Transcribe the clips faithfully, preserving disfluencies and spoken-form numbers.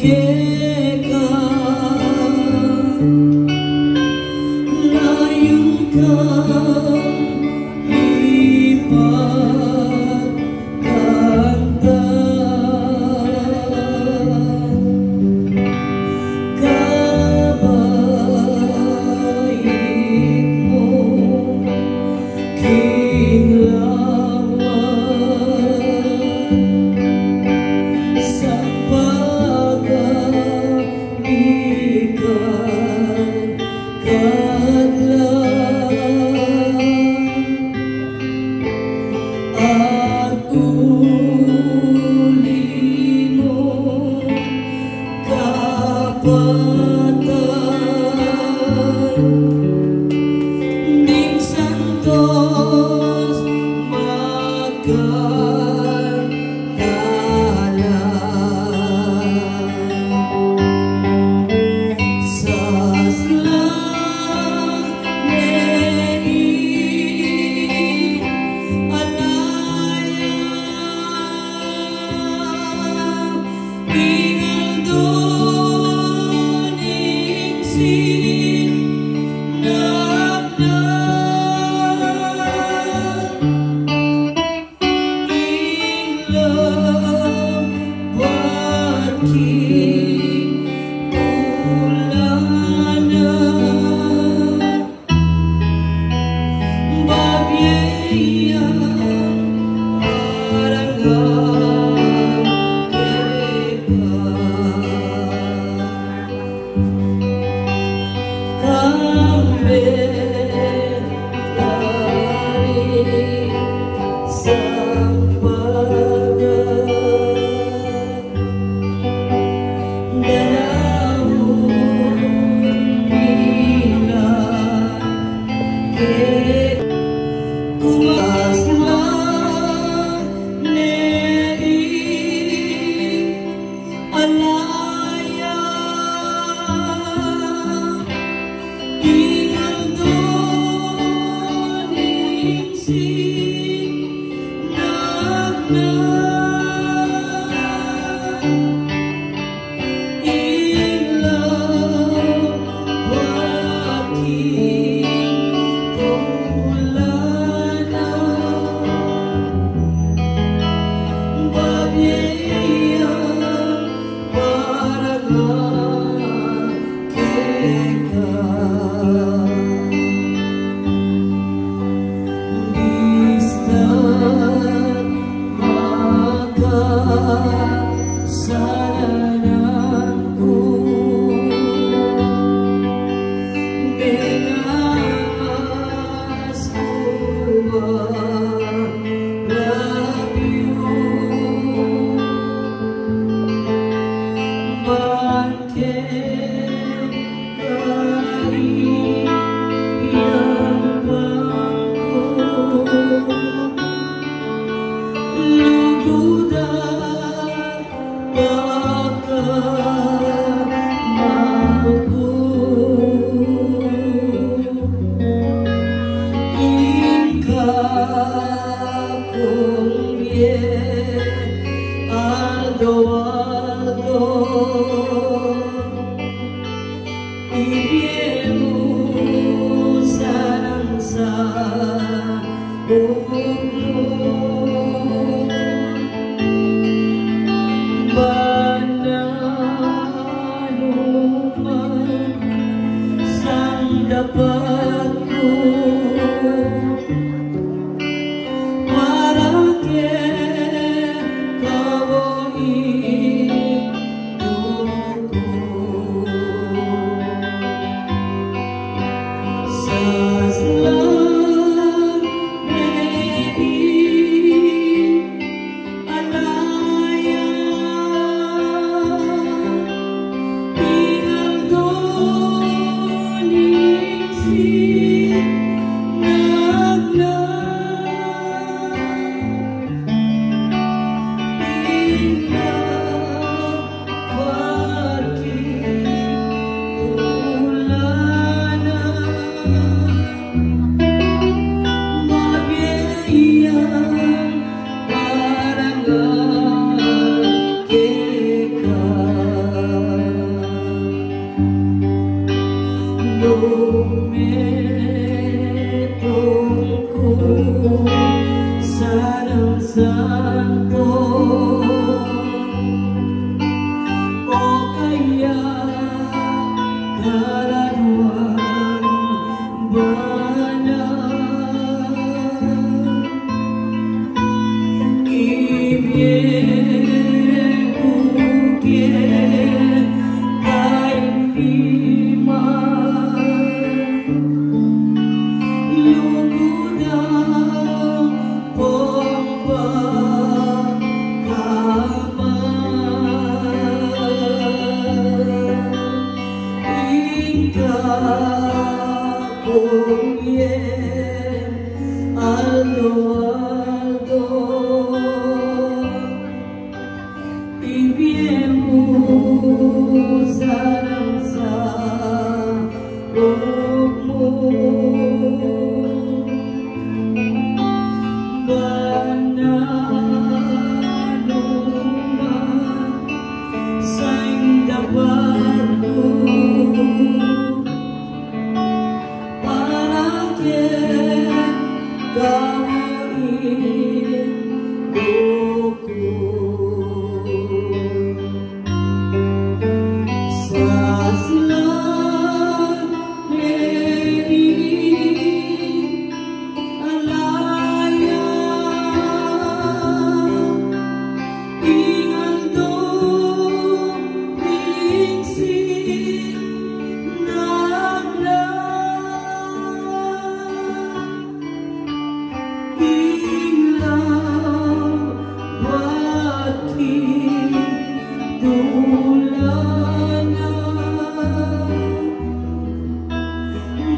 Keka, layun kang ipagkantan, kabait mu king laman, sampagan mi ka kadlan, at uli mung kapatad, minsan tos magkatalan. Saslang ne i alaya, ing aldo ning sinaklan, ing labat king tulanan. Babie yang parangal keka, kambe tari sampagan. Daraun mi la keka, kumasma ne i alaya, ing aldo ning sinaklan, ing labat king tulanan. Babie yang parangal keka, bista't makasalanan ku, bengamas ku a rabiu, ban keka i lampang ku, lugud at pakamal ku, ing kakung bie aldo-aldo, ibie mu sana sa ukmu, ban nanu man sang dapat ku, para keka wa i tuku. Saslang ne i alaya, ing aldo ning si Ibie mu sa nang sa ukmu, banal numa sa ing dapat ku. Para keka mu ing duk ku. Saslan ne ring ala ya ing andung ring sinag la, ing labat king dula na.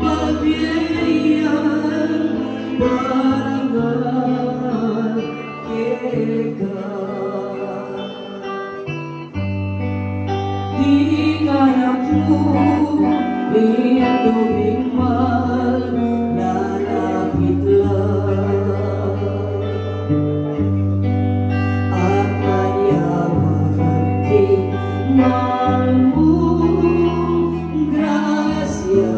Babie yang parangal keka. Ding anak mu ring tubig mal lalapit la, at manyaman king mal mung grasya.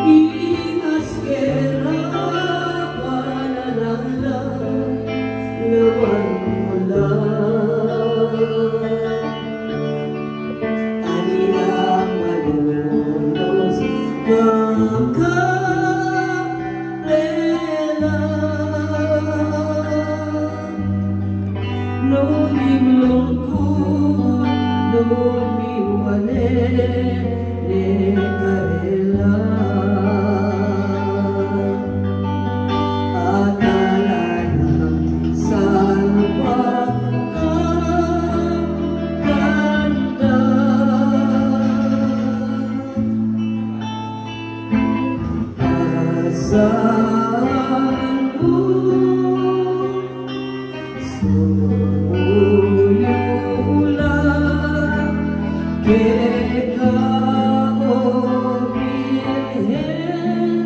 Ing askera panalang la, lawan mu la. Anila malulus kang karela. Nung ing lungkut, nung miwale ne karela, at ala nang salpa kang ganda. Asan mu sumuyu la keka, o Birhen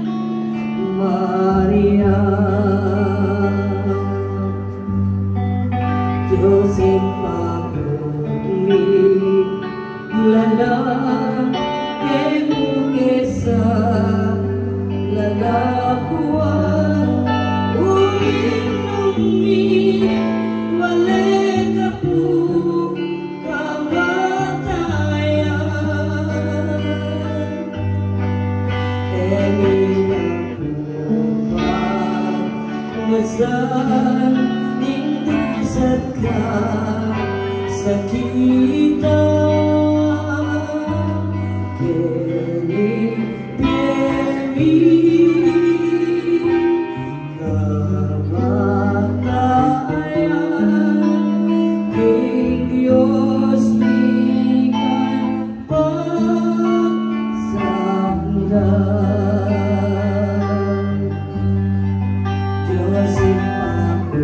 Maria. Dios ing pagmilala, e mu ke sa lalakuan, uling nung miwale ka pu kamatayan. E mi na pu pa masan ing dusa at kasakitan, keni pie mi kamatayan, king Dios mi ngan pasaklan. Dios ing pagmilala,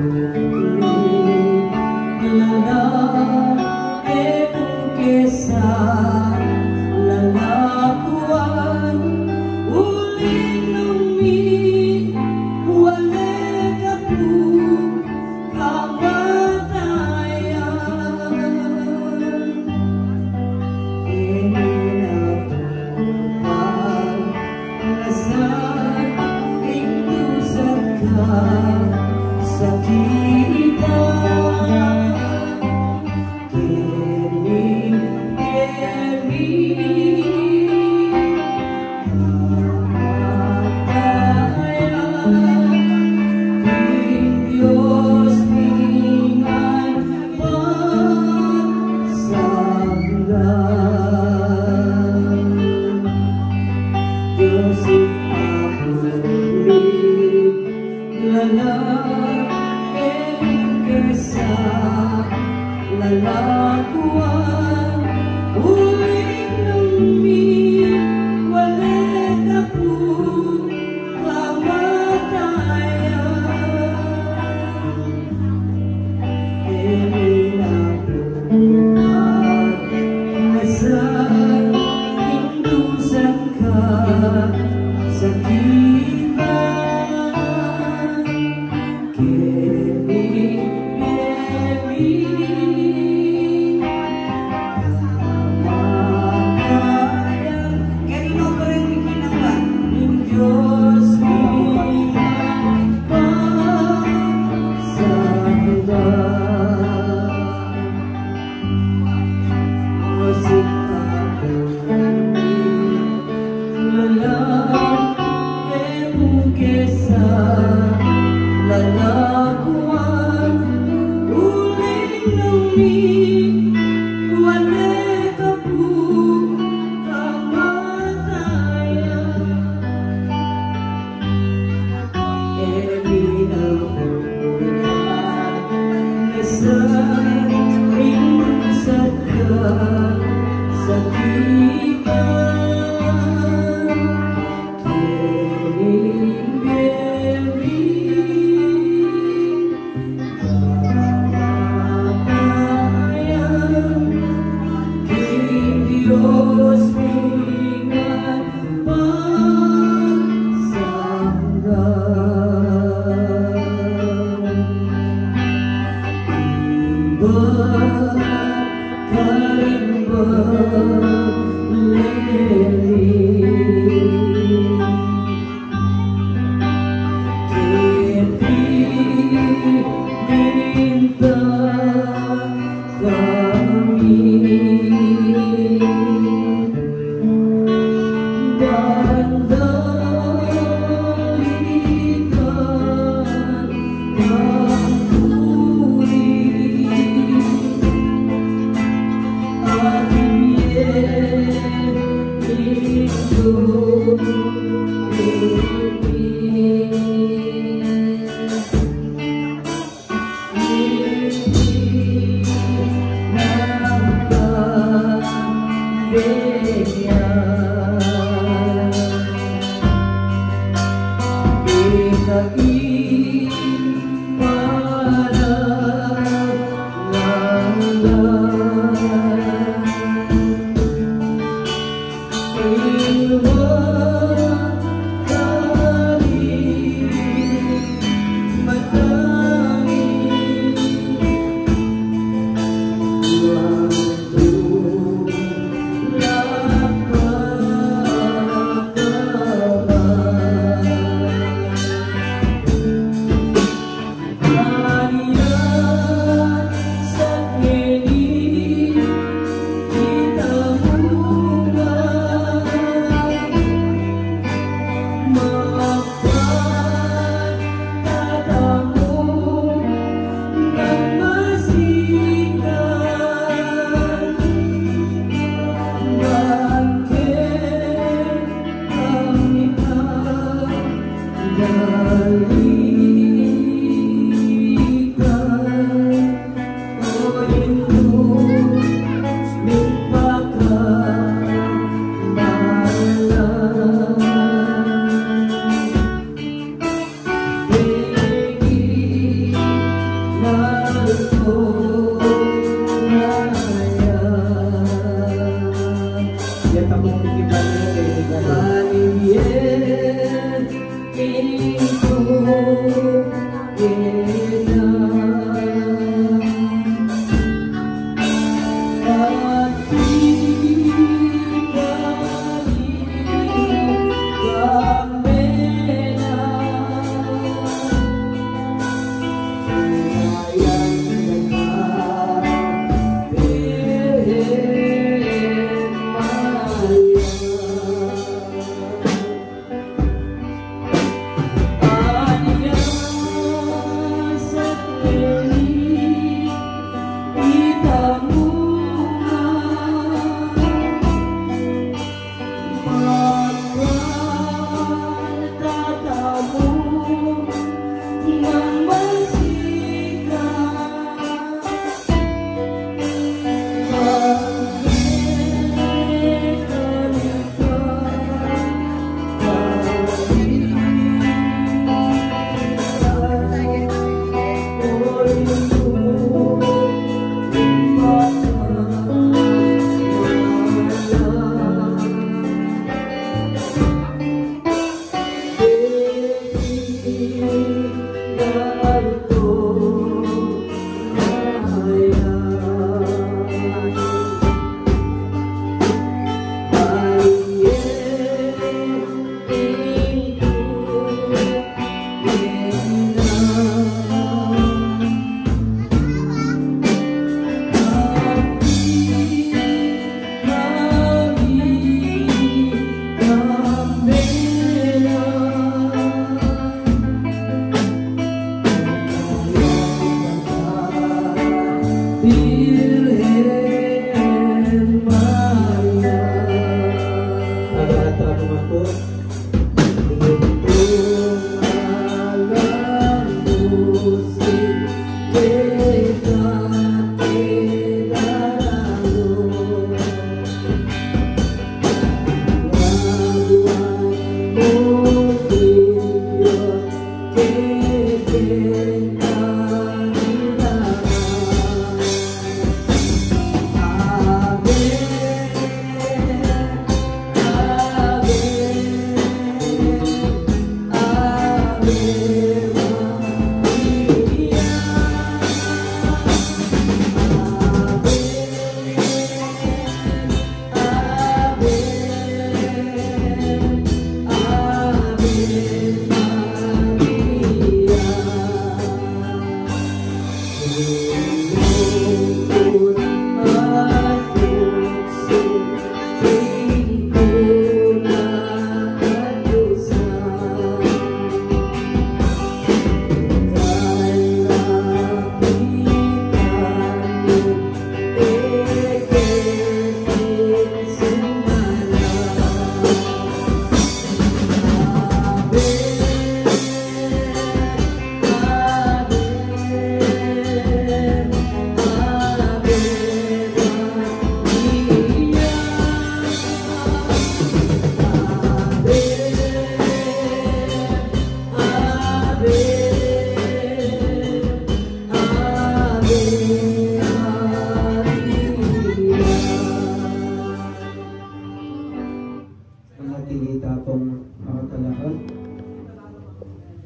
Ang ating itapang makatalakad.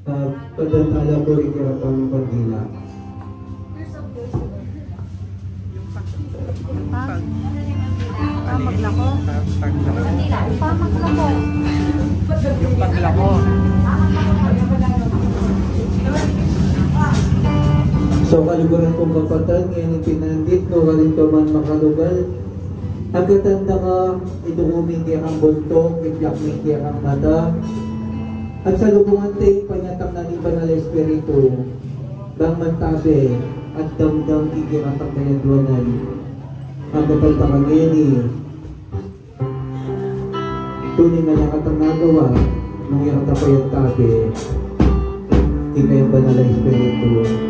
Ah, padantala ko rin kaya pang bandila. Paglako. Paglako. So, kaluguran kung kapatad, ngeni pinandit ko, karin pa man makalugal. Agkatan da ka, idukul mu ing kekang buntuk, ipiak mu ing kekang mata. At salubungan ta ing panyatang na ning Banal a Espiritu, bang mantabe at damdam ing kekatang kayanduanan. Agkatan da ka ngeni. Tune nga ya katang nagawa, nung ya katang payantabe ing kayang Banal a Espiritu.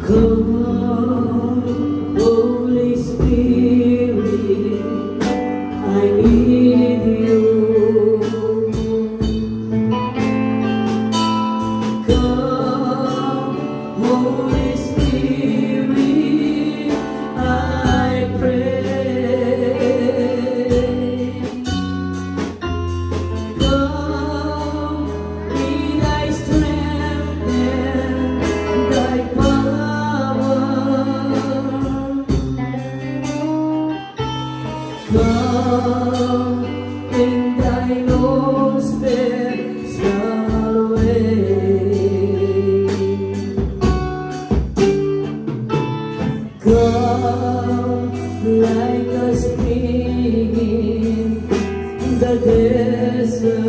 Come, Holy Spirit, I need you. Come, Holy Spirit, I pray. Come in thy strength and thy power. Come in thine own special way. Come like a spring in the desert.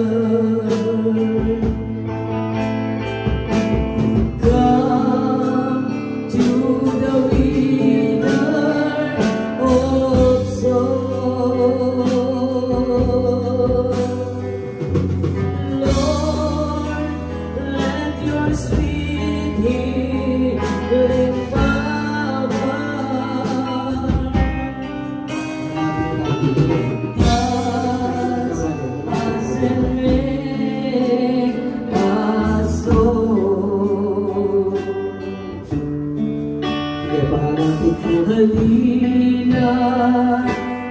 Come to the withering soul. Lord, let your sweet healing power touch us and make us whole. Sige, pangalan. Halina,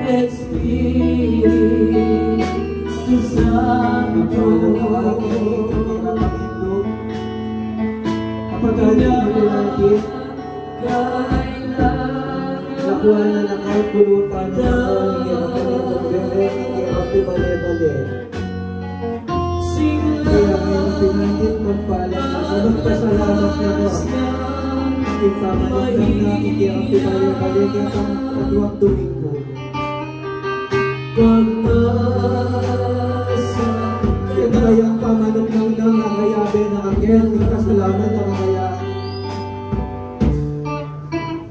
Espiritu Santo. Kapatad, tingnan natin. Lakuan na na ka, pulutan na na ka, ing kekang bale-bale. Kaya ngeni pinandit, magpaalam na ka, magpasalamat na ka. Ing pamanuknang na, ing kekang bale-bale, kekang kaduang Domingo. Ing kayang pamanuknang na, ngakayabe na ka keni, magpasalamat na ka kaya.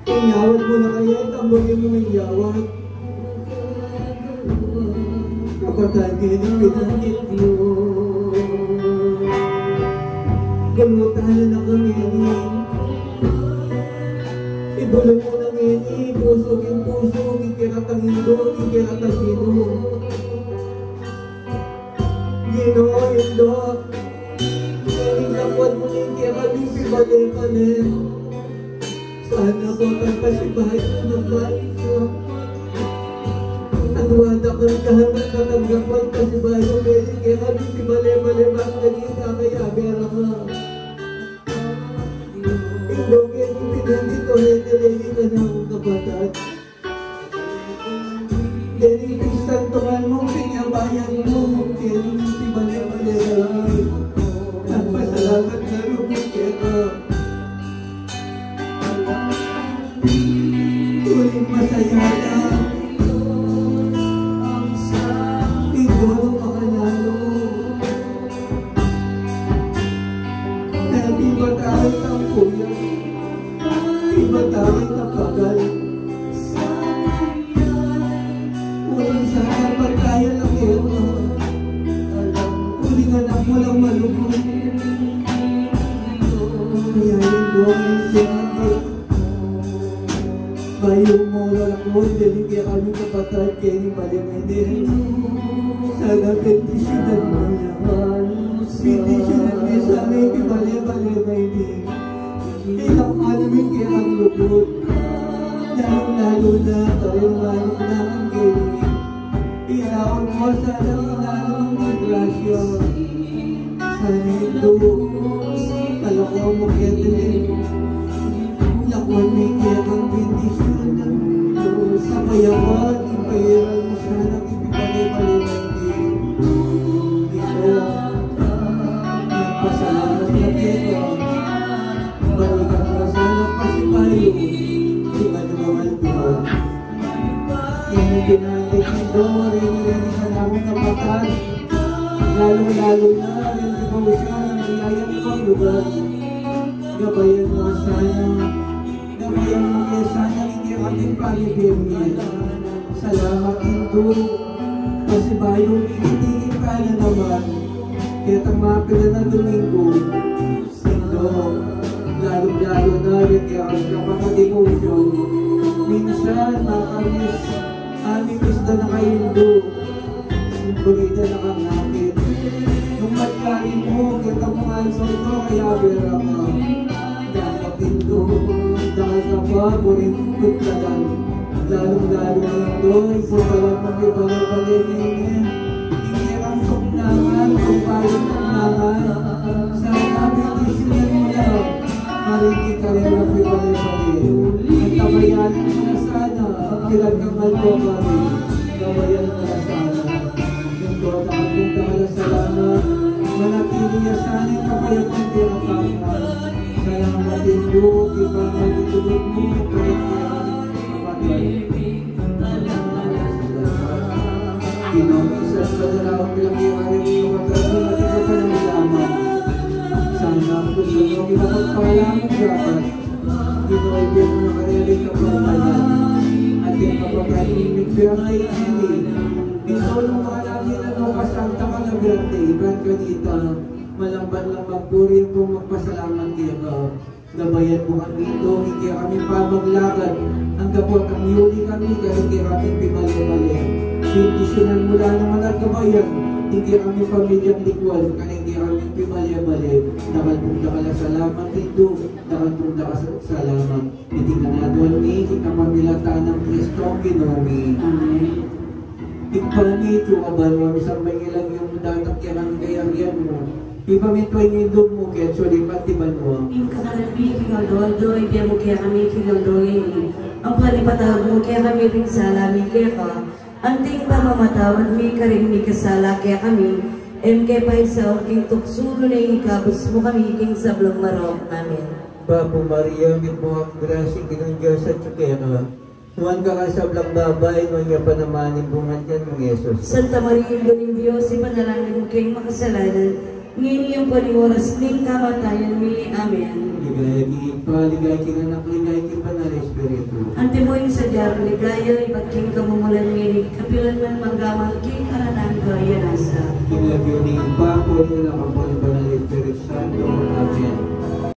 Inyawad mu na kaya, tambangin mu ing yawad. Kapatad, ngeni pinandit mu. Pulutan na na ka ngeni. Ibulung mu na ngeni ing pusu king pusu, king keratang Indu, king keratang Ginu. Ginu, Indu, ngeni lakuan mu ing kekami pibale-bale. Sana po pagpasibayu na ka. Adwa da kang dapat katanggap pagpasibayu, ngeni kekami pibale-bale, bang keni kakayabe ra ka. Indu, ngeni pinandit ko, ngeni, ngeni ka na, kapatad. Ngeni pagsantuan mu, pinyabayan mu, ngeni pibale-bale. Walang malugod. Kaya yung doon, sinabi, bayu mu la kung dili kekami kapatad keni bale-bale. Sana bendisyunan mu la. Bendisyunan mu sana ing bale-bale, bale-bale. Ila kami kekang lugud. Lalung-lalu na, kareng manung naman keni. Ilawan mu sana ing nanung grasya. Sana ito, kalakuan mu keti, lakuan mu kekang bendisyun, kapayapan, ing payaran mu sana ing pibale-bale. Ito, nagpasalamat na keka, balikan mu sana pasibayu, ing anuman aldo. Ini pinantik ito, rini-rini sa namung kapatad, lalung-lalu na ring debosyon a niyayap kang lugar. Gabayan mu sana, gabayan mu kaya sana ing kekami pamibie. Salamat, Indu. Pasibayu mi king pananaman ketang mapilan a Domingo. Indu, lalung-lalu na ring kekang kapatad, debosyon. Minsan, makamiss, mamimiss da na kang Indu. Ing balita na kang apit. Nung matyarin mu ketang mga aldo, kaya bera ka. Dapat Indu, dakal ka pa, buring tutladan. Lalung-lalu na ito, ing pagpalamang pibale-bale nini. Ing kekang tuknangan, ing kekang tuknangan. Sana bendisyunan mu la. Maring kareng pibale-bale. At tabayan mu la sana, kilat kang aldo kami. Gabayan mu la sana. Ito, dakal pung dakal a salamat. Manatili ya sana ing kapayapaan kekami. Salamat, Indu, ing banal a lugud mu, kaya Ginu, minsan padalawang bilang ing ari ning kapatad mu, atin ka pa nang laman. Sana ang gusto mo, ginapagpala mo dapat. Ginu, ibigay mo na kanila ing kapagpalaan. At ing kapatad mu, ing piyangailangan. Ginu, nung mga natin, ano, kasanta ka na, birante, iban ka dita. Malamban lang magpuri at magpasalamat keka. Gabayan mu kami, Indu, king kekami pamaglakad. Anggang pu at yuli kami, kareng kekami pibale-bale. Bendisyunan mu la naman at gabayan ing kekami pamilyang likwan, kareng kekami pibale-bale. Dakal pung dakal a salamat, Indu. Dakal pung dakal a salamat. Iti ngan adwan mi, king kapamilatan nang Kristong Ginu mi. Amen. Ibpa mi, atsu ka banua, misamban ya ing lagyu mu, datang kekami ing kayarian mu. Mipamintuan ing lub mu, keti sulip anti banua. Ing kakanan mi king aldo-aldo, ibie mu kekami king aldo ngeni. Ampo ipatawad mu kekami ring sala mi keka, anti ing pamamatawad mi karing mikasala kekami. E mu ke paisaul king tuksu, nune ikabus mu kami king sablang marok. Amen. Bapu Maria, mitmu ka king grasya, ing Ginung Dios atsu keka. Nuan ka karing sablang babai, nuan ya pa naman ing bunga ning tiyan mu, i Jesus. Santa Maria, Indu ning Dios, ipanalangin mu keng makasalanan, ngeni ampon king oras ning kamatayan mi. Amen. Ligaya king Ibpa, ligaya king Anak, ligaya king Banal a Espiritu. Antimo ing sadya rang ligaya ibat king kamumulan, ngeni at kapilan man, mangga man king alang angga. Amen. Ing lagyu ning Ibpa, purian na ning Anak, ampo ning Banal